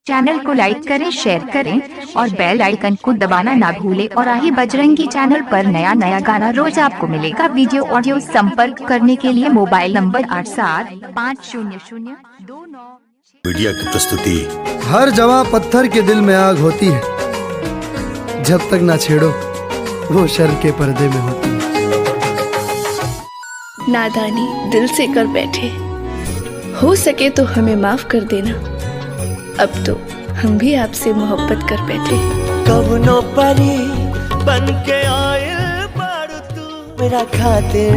Channel को लाइक करें, share करें और बेल आइकन को दबाना ना भूलें। और आही बजरंगी चैनल पर नया नया गाना रोज आपको मिलेगा। वीडियो ऑडियो संपर्क करने के लिए मोबाइल नंबर 87500296। मीडिया की प्रस्तुति। हर जवां पत्थर के दिल में आग होती है, जब तक ना छेड़ो वो शर्म के पर्दे में होती है। नादानी दिल से कर बैठे, हो सके तो हमें माफ कर देना। अब तो हम भी आपसे मोहब्बत कर बैठे। कवनो परी बन के आयल बारू तू मेरा खातिर,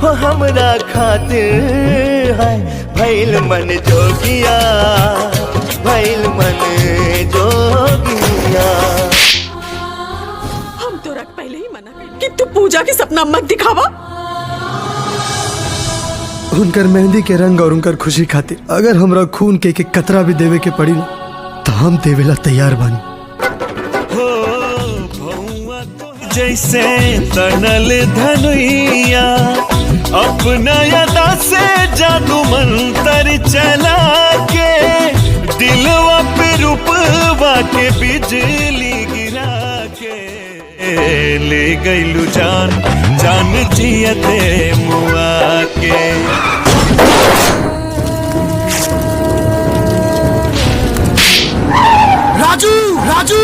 हो हमरा खातिर है। भैल मन जोगिया, भैल मन जोगिया। हम तो रख पहले ही मना कर कि तू पूजा के सपना मत दिखावा। उनकर मेहंदी के रंग और उनकर खुशी खातिर अगर हमरा खून के एक कतरा भी देवे के पड़ी ना, तो हम देवेला तैयार बानी। हो भौआ जैसे तनल धनुइया, अपना अदा से जादू मंतर चला के, दिलवा पे रूपवा के बिजली गिरा के ले गईलू जान, जान जियते मुआ के। राजू, राजू!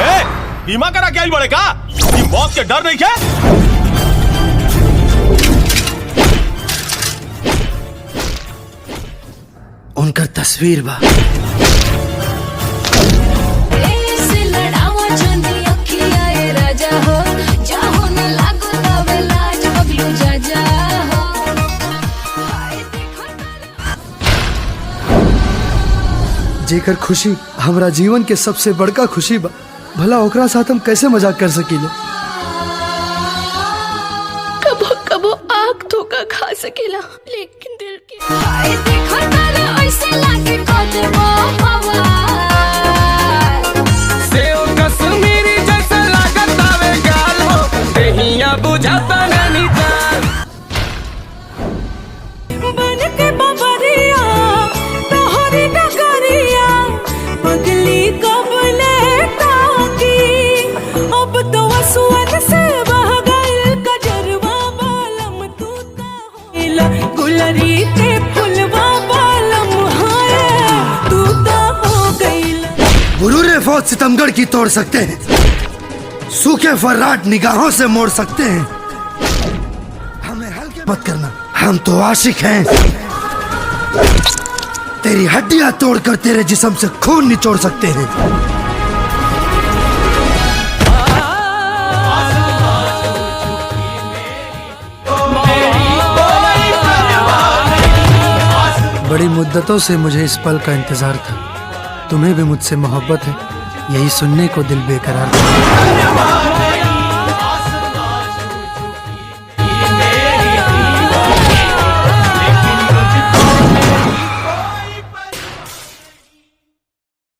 ए, बीमा करा के आइल बड़े का? ई मौत के डर नहीं क्या? उनकर तस्वीर बा। जेकर खुशी हमरा जीवन के सबसे बड़का खुशी बा, भला ओकरा साथ हम कैसे मजाक कर सकीले? कबो कबो आग धोखा खा सकेला, लेकिन दिल के। सेव कश्मीरी जैसे लागत आवे गाल हो, देहिया बुझाता नैनीताल। बन के बबरिया तोहरी डगरिया, पगली कबले ताकी। अब तो असुअन से बह गइल कजरवा बालम, तू ता होइला गुलरी के फुलवा बालम, हाय तू ता हो गइला। गुरूर फौज सितमगढ़ की तोड़ सकते हैं, सूखे फर्राट निगाहों से मोड़ सकते हैं। हमें हल्के मत करना, हम तो आशिक हैं। तेरी हड्डियां तोड़कर तेरे जिस्म से खून निचोड़ सकते हैं। बड़ी मुद्दतों से मुझे इस पल का इंतजार था। तुम्हें भी मुझसे मोहब्बत है, यही सुनने को दिल बेकरार था।